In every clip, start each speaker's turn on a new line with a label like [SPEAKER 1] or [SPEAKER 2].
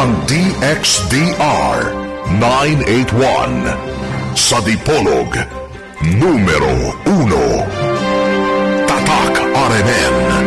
[SPEAKER 1] Ang DXDR 981 sa Dipolog, numero 1. Tatak RMN.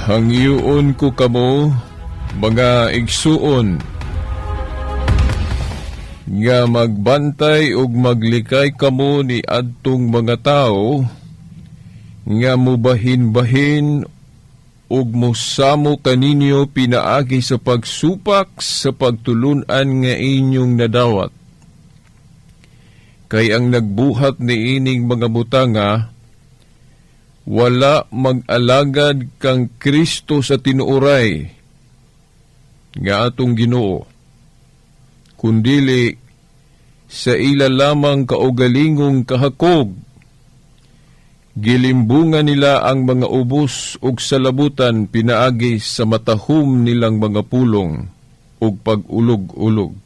[SPEAKER 2] Hangyoon ko kamo, mga igsuon, nga magbantay ug maglikay kamo ni adtong mga tawo nga mubahin-bahin ug mosamo kaninyo pinaagi sa pagsupak sa pagtulun-an nga inyong nadawat. Kay ang nagbuhat niining mga butanga wala mag-alagad kang Kristo sa tinuoray nga atong Ginoo, kundili sa ila lamang kaugalingong kahakog. Gilimbungan nila ang mga ubos ug salabutan pinaagi sa matahum nilang mga pulong ug pag-ulog-ulog.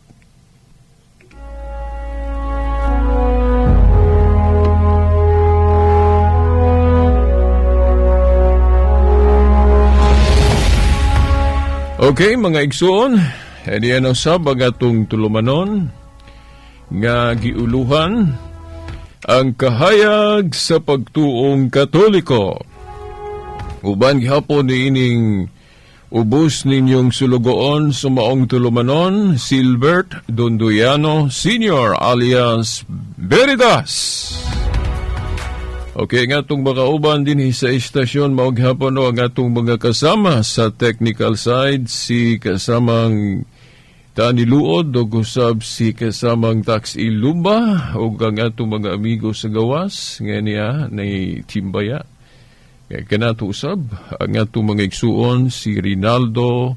[SPEAKER 2] Okay, mga igsuon, edi ano sa bagatong tulumanon nga giuluhan ang kahayag sa pagtuong Katoliko. Uban gihapon niining ubos ninyong sulugoon sa maong tulumanon, Silbert Dondoyano Sr. alias Veritas. Okay, nga atong mga uban din sa istasyon, mao gihapon no, ang atong mga kasama sa technical side, si kasamang Tani Luod o usab si kasamang Tax Ilumba o ang atong mga amigo sa gawas nga niya ni Timbaya. Kaya kanato usab ang atong mga igsuon si Rinaldo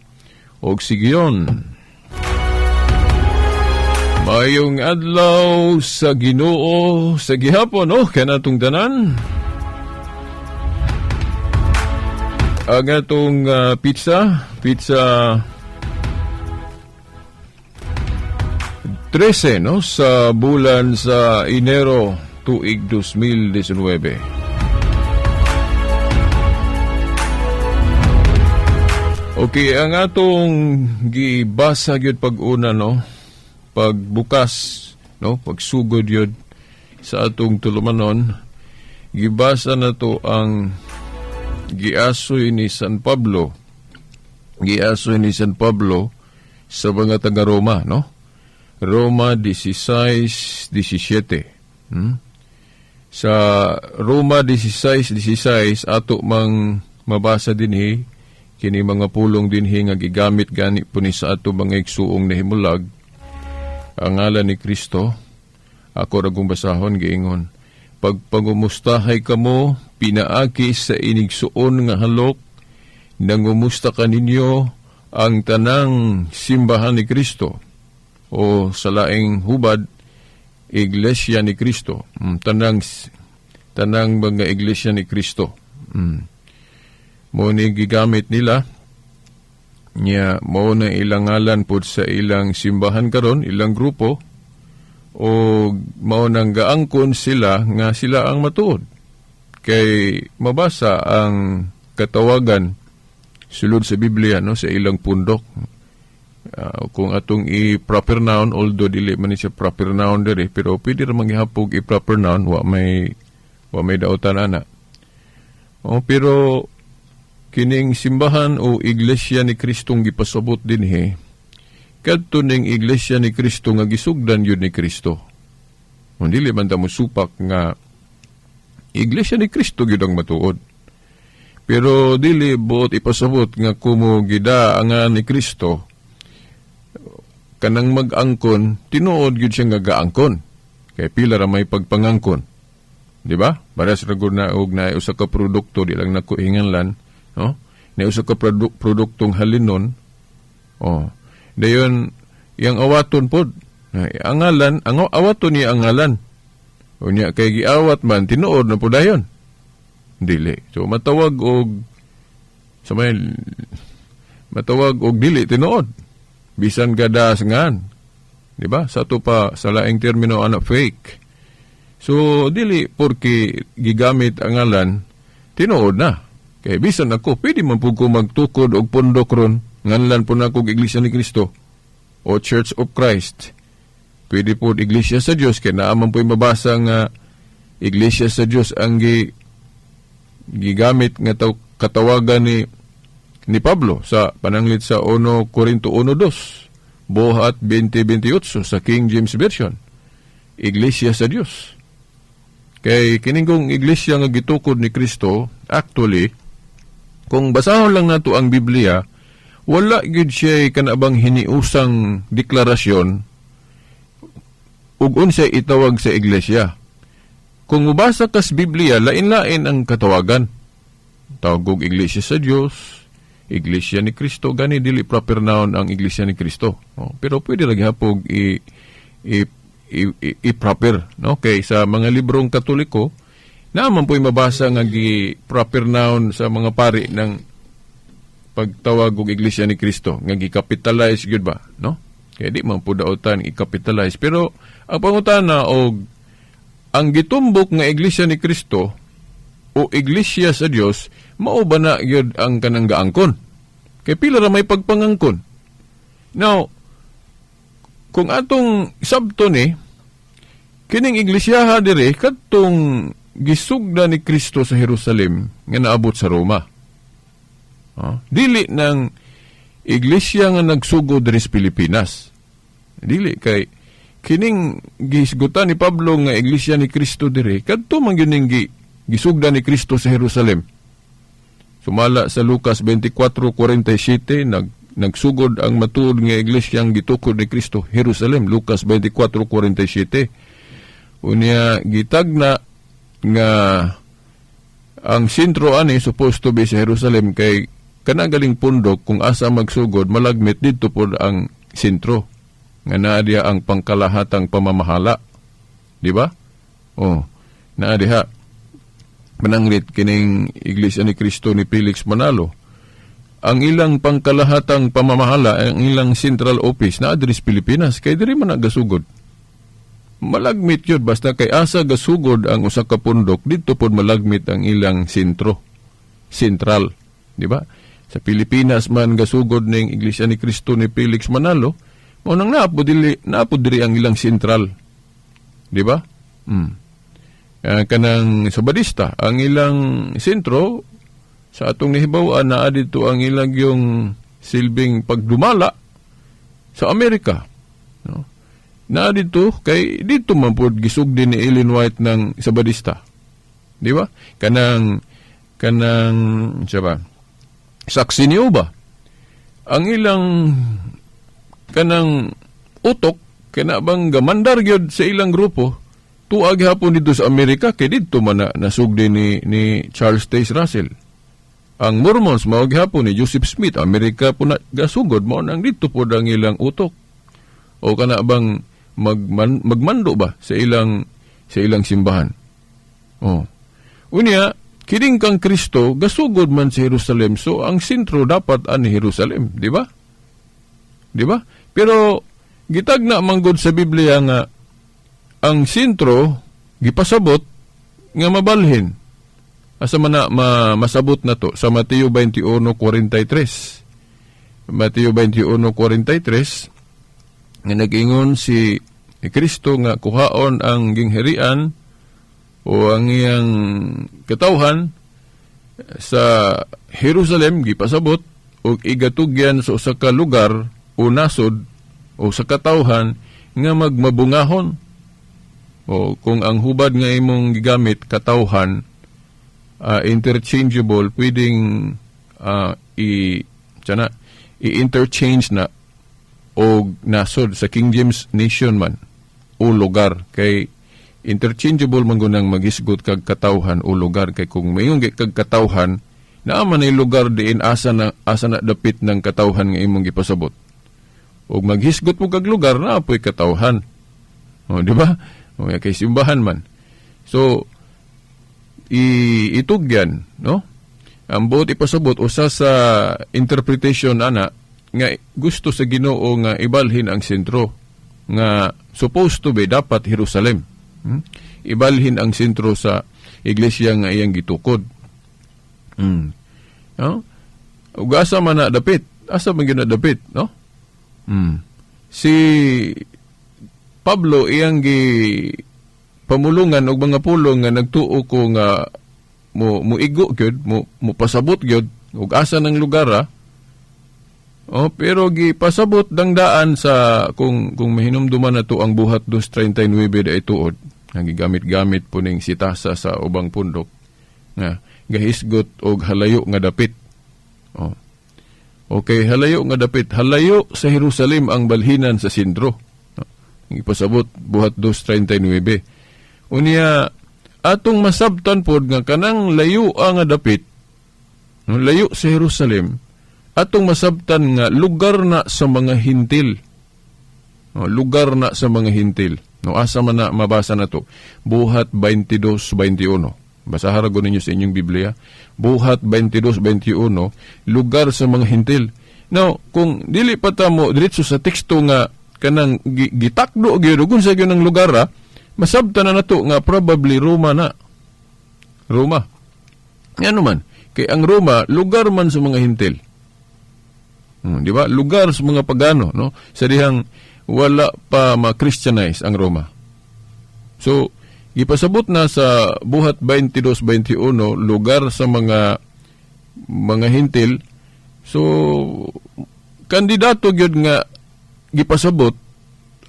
[SPEAKER 2] o si Gion. Mayong adlaw sa Ginoo sa gihapon no kanatong tanan. Ang atong pizza 13 no sa bulan sa Enero tuig 2019. Okay, ang atong gibasa gyud pag-una, no, pagbukas, no, pagsugod gyud sa atong tulumanon, gibasa na to ang giasoy ni San Pablo. Giasoy ni San Pablo sa mga taga-Roma, no? Roma 16:17. Sa Roma 16:16 ato mang mabasa dinhi kini mga pulong dinhi nga gigamit gani po ni sa ato mga igsuong nahimulag ang ngalan ni Kristo. Ako ra kong basahon. Giingon, "Pagpangumustahay kamo pinaaki sa inigsuon nga halok. Nangumusta kaninyo ang tanang simbahan ni Kristo," o sa laing hubad, Iglesia ni Kristo. Tanang mga Iglesia ni Kristo. Mo ni gigamit nila niya, mao na ilang ngalan pod sa ilang simbahan karon, ilang grupo, o mao nang gaangkon sila nga sila ang matuod kay mabasa ang katawagan sulod sa Biblia, no, sa ilang pundok. Kung atong i-proper noun, although dili man ni siya proper noun diri, pero pwede ra manggihapog i-proper noun, wa may dautan ana. Oh, pero kining simbahan o Iglesia ni Kristong gipasabot dinhi, kadto ning Iglesia ni Kristo nga gisugdan yun ni Kristo. Kung dili man ta mosupak nga Iglesia ni Kristo gyud ang matuod. Pero dili buot ipasabot nga kumo gida ang ni Kristo, kanang mag-angkon, tinuod gyud siya nga gaangkon. Kay pila ra may pagpangangkon. Di ba? Pares ra gud na og naay usa ka produkto, di lang nako hinganlan, no? Na usa ka produktong halinon. Oh. Dayon yang awaton pod. Ang ngalan, ang awaton niya ang ngalan. Unya kay giawat man, tinuod na pud dayon. Dili. So matawag og sa may matawag og dili tinuod. Bisan gada ngan. Di ba? Sa ato pa sa laing termino ana, fake. So dili porke gigamit ang ngalan, tinuod na. Kay bisan ako, pwede man pud ko magtukod og pundok ron, nganlan po nako og Iglesia ni Cristo o Church of Christ. Pwede po Iglesia sa Dios kay naa man po'y mabasa nga Iglesia sa Dios ang gigamit nga katawagan ni Pablo sa pananglit sa 1 Corinto 1:2, Buhat 20:28 sa King James Version. Iglesia sa Dios. Kay kining iglesia nga gitukod ni Kristo, actually, kung basahon lang nato ang Biblia, wala gyud siya kanabang hiniusang deklarasyon ug unsay itawag sa iglesia. Kung mubasa kas Biblia, lain-lain ang katawagan. Tawag og Iglesia sa Dios, Iglesia ni Kristo, gani dili proper noun ang Iglesia ni Kristo. Oh, pero pwede ra gihapog i proper, no? Kay sa mga librong Katoliko, naman po'y mabasa nga gi proper noun sa mga pari ng pagtawag og Iglesia ni Kristo nga gi-capitalize gyud ba, no? Kay di man po dautan i-capitalize. Pero ang pangutana og ang gitumbok nga Iglesia ni Kristo o Iglesia sa Dios, mao ba na gyud ang kanang gaangkon? Kay pila ra may pagpangangkon. Now, kung atong sabto ni kining iglesia dire kadtong gisugda ni Kristo sa Jerusalem nga naabot sa Roma. Oh, dili ng iglesia nga nagsugod diri sa Pilipinas. Dili kay kining gisgutan ni Pablo nga Iglesia ni Kristo dire kadto man gyud ning gisugda ni Kristo sa Jerusalem. Sumala sa Lucas 24:47, nagsugod ang matuod nga iglesia ang gitukod ni Kristo, Jerusalem, Lucas 24:47. Unya gitagna nga ang sentro ani supposed to be sa Jerusalem kay kana galing pundok kung asa magsugod malagmit didto pod ang sentro nga naa diha ang pangkalahatang pamamahala, di ba? Oh, naa diha mananglit kining Iglesia ni Cristo ni Felix Manalo, ang ilang pangkalahatang pamamahala, ang ilang central office naa diri sa Pilipinas kay diri man nagasugod. Malagmit yun basta kay asa gasugod ang usa ka pundok, didto pod malagmit ang ilang sentro, central, di ba? Sa Pilipinas man gasugod ning Iglesia ni Cristo ni Felix Manalo, mao nang naa po dili, naa po diri ang ilang sentral. Di ba? Kanang Sabadista, ang ilang sentro sa atong nahibaw-an, naa dito ang ilang yung silbing pagdumala sa Amerika. No? Naa dito kay dito man pod gisugdi ni Ellen White ng Sabadista. Di ba? Kanang siya ba? Saksi ni Jehovah. Ang ilang kanang utok kana bang gamandar gyud sa ilang grupo, tuag hapon dito sa Amerika kay didto man na nasugdi ni Charles Taze Russell. Ang Mormons, mao gihapon ni Joseph Smith, Amerika po na gasugod, mao nang didto pod ang ilang utok. O kana bang magmando ba sa ilang simbahan. Oh. Unya, kining kang Kristo gasugod man sa Jerusalem, so ang sentro dapat ani Jerusalem, di ba? Di ba? Pero gitagna manggod sa Biblia nga ang sentro gipasabot nga mabalhin. Asa man na masabot na to? Sa Mateo 21:43. Mateo 21:43 nga nag-ingon si Kristo nga kuhaon ang gingharian o ang iyang katawhan sa Jerusalem, gipasabot, ug igatugyan sa usa ka lugar o nasod o sa katawhan nga magmabungahon. O kung ang hubad nga imong gigamit, katawhan, interchangeable, pwedeng i tsana i-interchange na og nasod sa King James, nation man o lugar, kay interchangeable man gunang maghisgot kag katawhan o lugar, kay kung mayon kag katawhan, naa man ay lugar diin asa na dapit ng katawhan nga imong gipasabot. Ug maghisgot mo kag lugar, naa po'y katawhan. O, di ba? O kay simbahan man. So itugyan, no, ang buot ipasabot, usa sa interpretation ana nga gusto sa Ginoo nga ibalhin ang sentro nga supposed to be dapat Jerusalem. Ibalhin ang sentro sa iglesia nga iyang gitukod. No? Ug asa man na dapit? Asa man gyud na dapit, no? Si Pablo, iyang gi pamulungan og mga pulong nga nagtuo ko nga mo muigo gyud, mo pasabot gyud ug asa ng lugar, ah. Oh, pero gipasabot dangdaan sa kung mahinumduman na to ang Buhat 2:39 da ituod nga gigamit-gamit po ning sitasa sa ubang pundok nga gahisgot og halayo nga dapit. Oh. Okay, halayo nga dapit, halayo sa Jerusalem ang balhinan sa sentro. No? Ipasabot Buhat 2:39. Unya atong masabtan pod nga kanang layo nga dapit, no, layo sa Jerusalem, atong masabtan nga lugar na sa mga Hintil. No, lugar na sa mga Hintil. No, asa man na mabasa na to? Buhat 22:21. Basahan ra ninyo sa inyong Biblia. Buhat 22:21, lugar sa mga Hintil. Now, kung dili pa ta mo diretso sa teksto nga kanang gitakdo gyud ug unsa gyud ang lugar, masabtan na nato nga probably Roma na. Roma. Ngano man? Kay ang Roma lugar man sa mga Hintil. Di ba? Lugar sa mga pagano, no? Sa dihang wala pa ma-Christianize ang Roma. So, gipasabot na sa Buhat 22:21, lugar sa mga Hintil. So, kandidato gyud nga gipasabot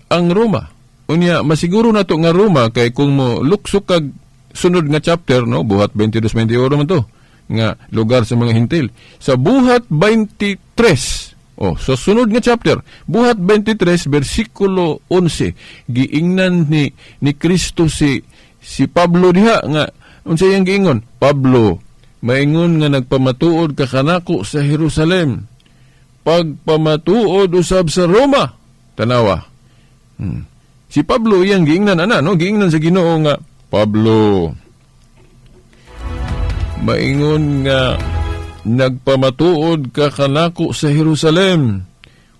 [SPEAKER 2] ang Roma. Unya, masiguro na to nga Roma kay kung mo luksok kag sunod nga chapter, no, Buhat 22:21 man to nga lugar sa mga Hintil. Sa Buhat 23, oh, sa sunod nga chapter, Buhat 23 bersikulo 11, giingnan ni Kristo si Pablo diha nga unsa iyang giingon? "Pablo, maingon nga nagpamatuod ka kanako sa Jerusalem, pagpamatuod usab sa Roma." Tanawa. Si Pablo, iyang giingnan ana, no, giingnan sa Ginoo nga, "Pablo, maingon nga nagpamatuod ka kanako sa Jerusalem,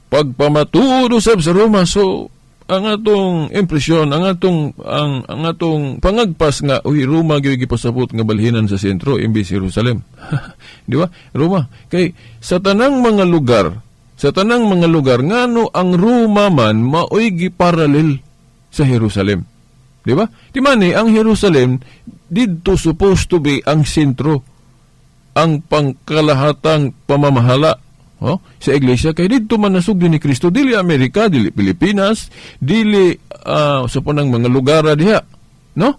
[SPEAKER 2] pagpamatuod usab sa Roma." So ang atong impresyon, ang atong pangagpas nga, uy, Roma gyud gipasabot nga balhinan sa sentro imbes Jerusalem. Di ba? Roma kay sa tanang mga lugar, ngano ang Roma man maoy giparallel sa Jerusalem. Di ba? Di man ni ang Jerusalem didto supposed to be ang sentro, ang pangkalahatang pamamahala, oh, sa iglesia, kay didto man nasugdi ni Kristo, dili Amerika, dili Pilipinas, dili sa punang mga lugar diha, no?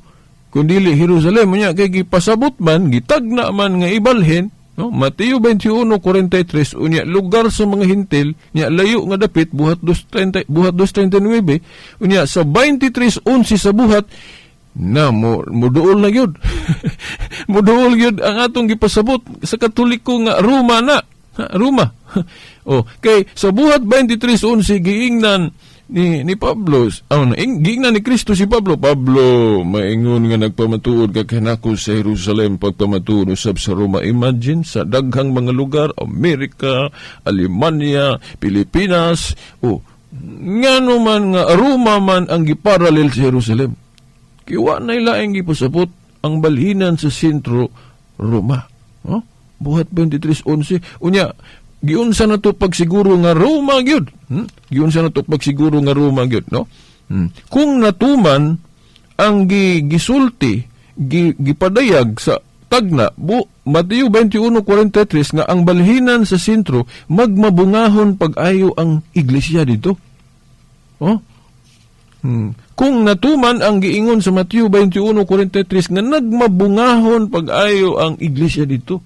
[SPEAKER 2] Kun dili Jerusalem nya kay gipasabot man, gitagna man nga ibalhin, no? Mateo 21:43, unya lugar sa mga Hentil nya layo nga dapit, Buhat 2:30, Buhat 2:39, unya sa 23:11 sa Buhat na mo muduol na gyud. Muduol gyud ang atong gipasabot sa Katoliko nga Roma na. Ha, Roma. Oh, kay sa Buhat 23:11 giingnan ni Pablo, oh, giingnan ni Kristo si Pablo, "Pablo, maingon nga nagpamatuod ka kanako sa Jerusalem, pagpamatuod usab sa Roma." Imagine, sa daghang mga lugar, Amerika, Alemanya, Pilipinas, oh, ngano man nga Roma man ang giparallel sa Jerusalem? Kay wa na laing gipasabot ang balhinan sa sentro, Roma. Oh? Buhat 23:11. Unya, giunsa na to pagsiguro nga Roma gyud. Giunsa na to pagsiguro nga Roma gyud, no? Kung natuman ang gisulti, gipadayag sa tagna bu Mateo 21:43 nga ang balhinan sa sentro magmabungahon pag-ayo ang iglesia dito. Oh? Kung natuman ang giingon sa Mateo 21:43 nga nagmabungahon pag-ayo ang iglesia dito.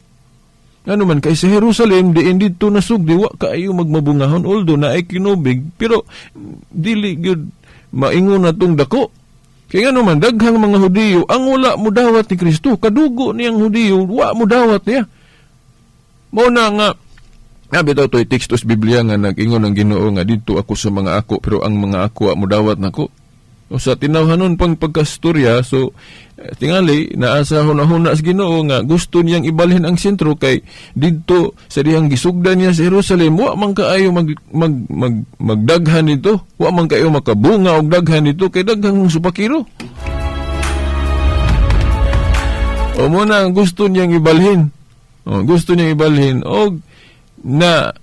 [SPEAKER 2] Ano man kay sa Jerusalem diin didto nasugdi, wa kaayo magmabungahon, although naay kinubig, pero dili gyud maingon natong dako. Kay ngano man daghang mga Hudiyo ang wala modawat ni Kristo, kadugo niyang Hudiyo wa modawat niya. Mao na nga bitaw to'y teksto sa Biblia nga nag-ingon ang Ginoo nga didto ako sa mga ako, pero ang mga ako wa modawat nako. O sa tinawhanon pang pagkastorya, so tingali naa sa hunahuna sa Ginoo nga gusto niyang ibalhin ang sentro kay didto sa dihang gisugdan niya sa Jerusalem, wa man kaayo mag, mag, mag, magdaghan nito, wa man kaayo makabunga og daghan nito kay daghang supakiro. O mo na ang gusto niyang ibalhin. O, gusto niyang ibalhin og na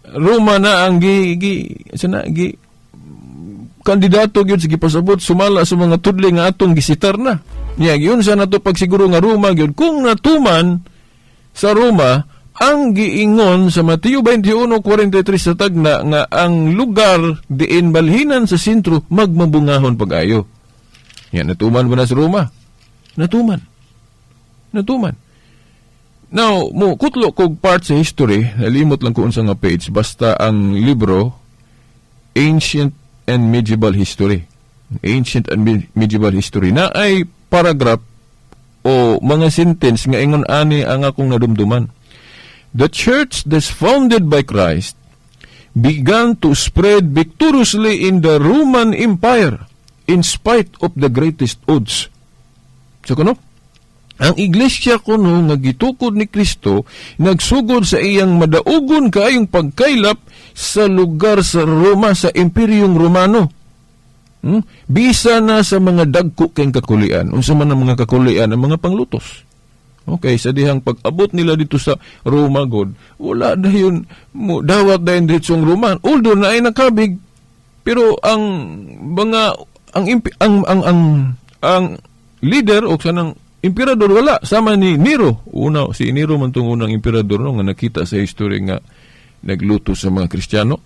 [SPEAKER 2] Roma na ang gi, gi sana gi kandidato gyud sa gipasabot sumala sa mga tudli nga atong gisitar na. Niya giunsa na to pagsiguro nga Roma gyud kung natuman sa Roma ang giingon sa Mateo 21:43 sa tagna nga ang lugar diin balhinan sa sentro magmabungahon pag-ayo. Yan, natuman ba na sa Roma? Natuman. Natuman. Now, mo kutlo kog part sa history, nalimot lang ko unsa nga page, basta ang libro Ancient and Medieval History. Ancient and Medieval History na ay paragraph o mga sentence nga ingon ani ang akong nadumduman. "The church that's founded by Christ began to spread victoriously in the Roman Empire in spite of the greatest odds." So kuno, ang iglesia kuno nga gitukod ni Kristo nagsugod sa iyang madaugon kaayong pagkaylap sa lugar sa Roma, sa Imperyong Romano. Bisa na sa mga dagko kayong kakulian. Unsa man ang mga kakulian? Ang mga panglutos. Okay, sa dihang pag-abot nila dito sa Roma god, wala dayon mo dawat dayon diretsong Roman. Although na ay nakabig, pero ang mga ang impi, ang leader o sanang emperador wala sama ni Nero. Una si Nero man tong unang emperador, no, nga nakita sa history nga nagluto sa mga Kristiyano.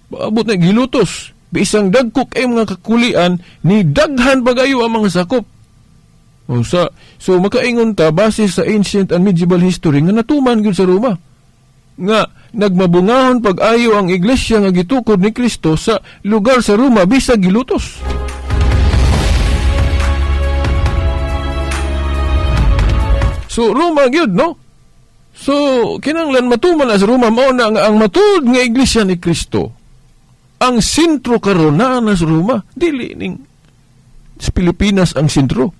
[SPEAKER 2] Abot na gilutos. Bisang dagko kay mga kakulian ni daghan pagayo ang mga sakop. O sa so makaingon ta base sa Ancient and Medieval History nga natuman gyud sa Roma nga nagmabungahon pag-ayo ang iglesia nga gitukod ni Kristo sa lugar sa Roma bisag gilutos. So Roma gyud, no? So kinahanglan matuman na sa Roma. Mao na nga ang matuod nga iglesia ni Kristo, ang sentro karon naa na sa Roma, dili ning sa Pilipinas ang sentro.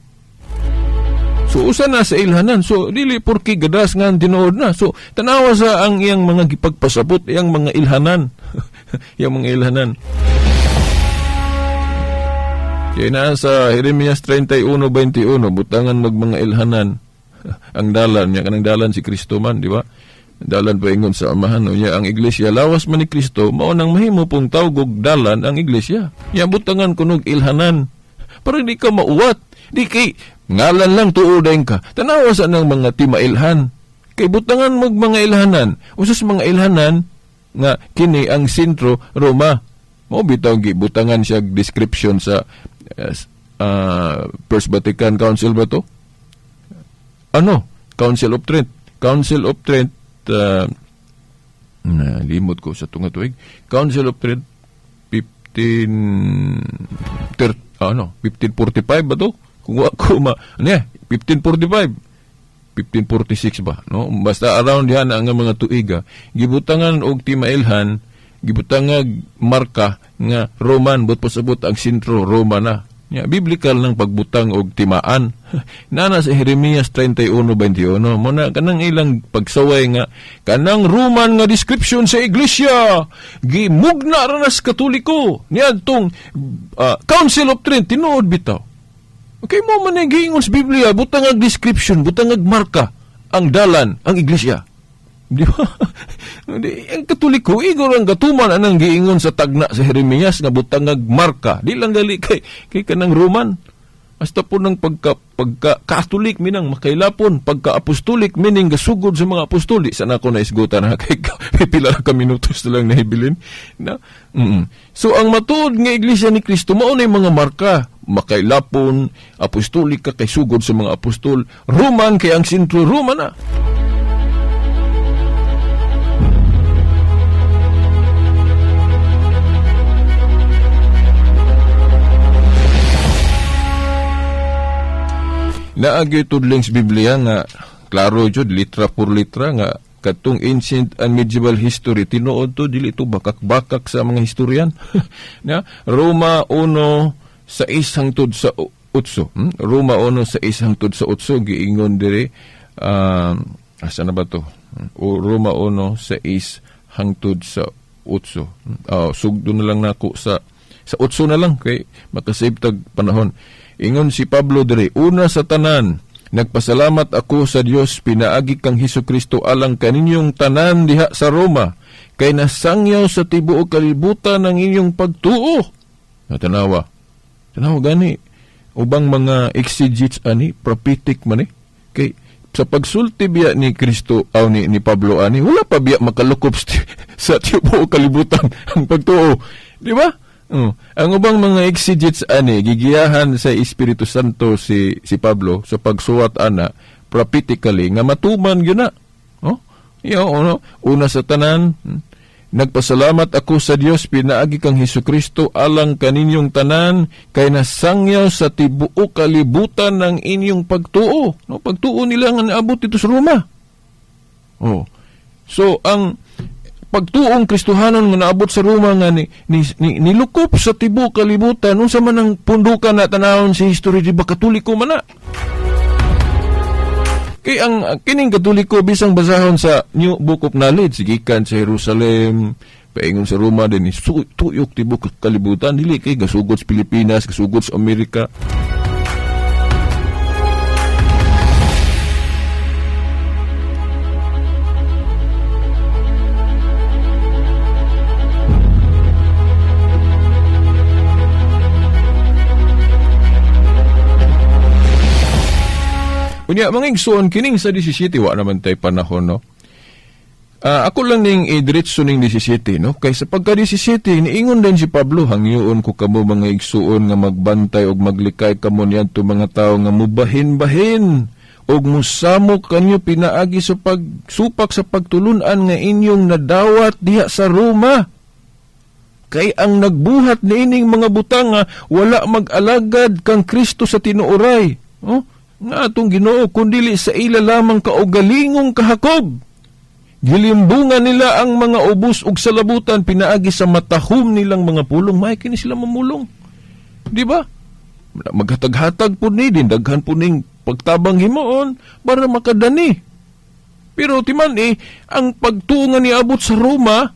[SPEAKER 2] So usa na sa ilhanan. So dili porke gadas nga ang tinuod na. So tanawa sa ang iyang mga gipagpasabot, iyang mga ilhanan. Iyang mga ilhanan. Kaya na sa Jeremias 31:21, butangan mag mga ilhanan ang dalan niya, kanang dalan si Kristo man, di ba? Dalan paingon sa Amahan. Unya ang iglesia lawas man ni Kristo, mao nang mahimo pong tawgog dalan ang iglesia. Ya butangan kunog ilhanan para di ka mauwat. Di kay ngalan lang tuo dayon ka. Tanawa sa nang mga timailhan. Kay butangan mag mga ilhanan. Usas mga ilhanan nga kini ang sentro Roma. Mao bitaw gibutangan siya description sa First Vatican Council ba to? Ano? Council of Trent. Council of Trent, na limot ko sa tunga tuig. Council of Trent 1545 ba to? Kung wa ko ma, ano yan? 1545. 1546 ba, no? Basta around yan ang mga tuiga, gibutangan og timailhan, gibutangag marka nga Roman, but pasabot ang sentro Roma na. Ya, biblical ng pagbutang og timaan. Nana sa Jeremias 31:21, mo na kanang ilang pagsaway nga kanang Roman nga description sa iglesia gimugna ra nas Katoliko niadtong Council of Trent, tinuod bitaw. Okay mo man ang giingon sa Biblia, butang ag description, butang ag marka ang dalan, ang iglesia. Di ba? Di, ang Katoliko, igor ang gatuman anang giingon sa tagna sa Jeremias nga butang ag marka. Di lang gali kay kanang Roman. Hasta po ng pagka Katolik minang makailapon, pagka apostolik meaning gasugod sa mga apostoli. Sana ako naisgutan ha, kay pila ra ka minutos na lang nahibilin. Na? So ang matuod nga iglesia ni Kristo mao na yung mga marka, makailapon, apostolik ka kay sugod sa mga apostol, Roman kay ang sentro Roma na. Naagi tudling sa Biblia nga klaro jud litra por litra nga katong ancient and medieval history tinuod to, dili to bakak-bakak sa mga historian. Na Roma 1:6 hangtod sa 8. Roma 1:6 hangtod sa 8 giingon diri, asa na ba to? O Roma 1:6 hangtod sa 8. Sugdo na lang nako sa 8 na lang kay makasave tag panahon. Ingon si Pablo diri, una sa tanan, nagpasalamat ako sa Dios pinaagi kang Hesukristo alang kaninyong tanan diha sa Roma, kay nasangyaw sa tibuok kalibutan ang inyong pagtuo. Natanawa. Tanawa gani ubang mga exegetes ani prophetic man ni. Kay sa pagsulti biya ni Kristo aw ni Pablo ani, wala pa biya makalukop sa tibuok kalibutan ang pagtuo. Di ba? Ang ubang mga exegetes ani gigiyahan sa Espiritu Santo si Pablo sa pagsuwat ana prophetically nga matuman gyud na. Oh? Iyo, ano? Una sa tanan, nagpasalamat ako sa Dios pinaagi kang Hesukristo alang kaninyong tanan kay nasangyaw sa tibuok kalibutan ng inyong pagtuo. No, pagtuo nila nga naabot dito sa Roma. Oh. So ang pagtuong Kristohanon nga naabot sa Roma nga nilukop sa tibuok kalibutan, unsa man ang pundukan na tanawon sa history, di ba Katoliko man na? Kay ang kining Katoliko bisang basahon sa New Book of Knowledge, gikan sa Jerusalem paingon sa Roma din tuyok tibuok kalibutan, dili kay gasugod sa Pilipinas, gasugod sa Amerika. Unya, mga igsoon, kining sa 17, wa naman tay panahon, no? Ako lang ning idiretso ning 17, no? Kay sa pagka 17, niingon din si Pablo, hangyoon ko kamo mga igsoon nga magbantay og maglikay kamo niadto mga tawo nga mubahin-bahin og musamok kanyo pinaagi sa pagsupak sa pagtulun-an nga inyong nadawat diha sa Roma. Kay ang nagbuhat niining mga butanga wala mag-alagad kang Kristo sa tinuoray. Oh? Nga atong Ginoo kundili sa ila lamang kaugalingong kahakob. Gilimbungan nila ang mga ubos ug salabutan pinaagi sa matahom nilang mga pulong. May kini sila mamulong. Di ba? Maghatag-hatag po ni din, daghan po ning pagtabang himuon para makadani. Pero timan ang pagtuo nga niabot sa Roma,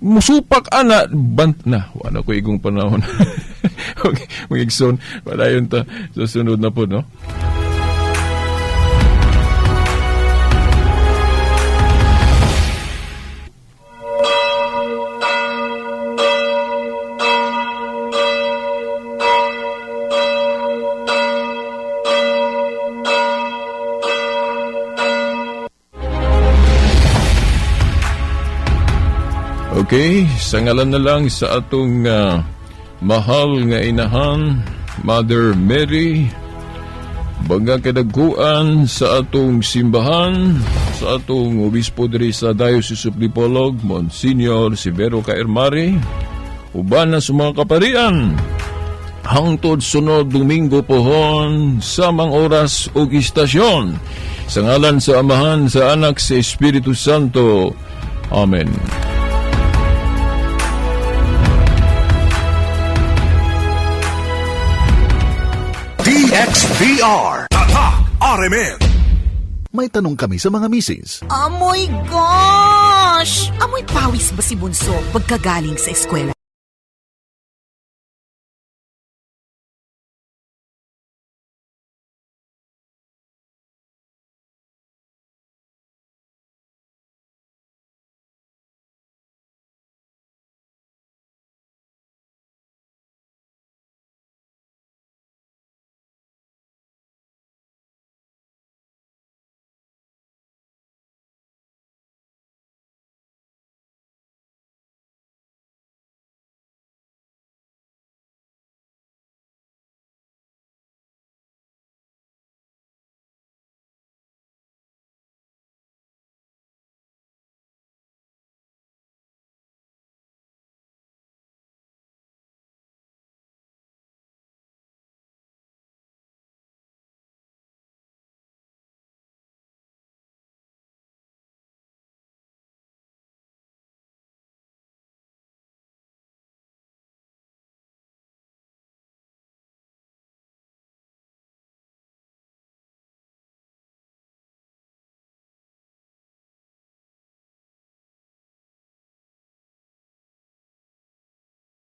[SPEAKER 2] musupak ana, bant na, wala ko igong panahon. Okay, mga igsoon, padayon ta sa sunod na po, no? Okay, sa ngalan na lang sa atong mahal nga inahan, Mother Mary, baga kadagkuan sa atong simbahan, sa atong obispo diri sa Diocese of Dipolog, Monsignor Severo Caermari, uban na sa mga kaparian, hangtod sunod Domingo pohon, samang oras ug istasyon. Sa ngalan sa Amahan, sa Anak, sa Espiritu Santo. Amen.
[SPEAKER 1] DXDR. Tatak RMN.
[SPEAKER 3] May tanong kami sa mga misis.
[SPEAKER 4] Amoy gosh! Amoy pawis ba si Bunso pagkagaling sa eskwela?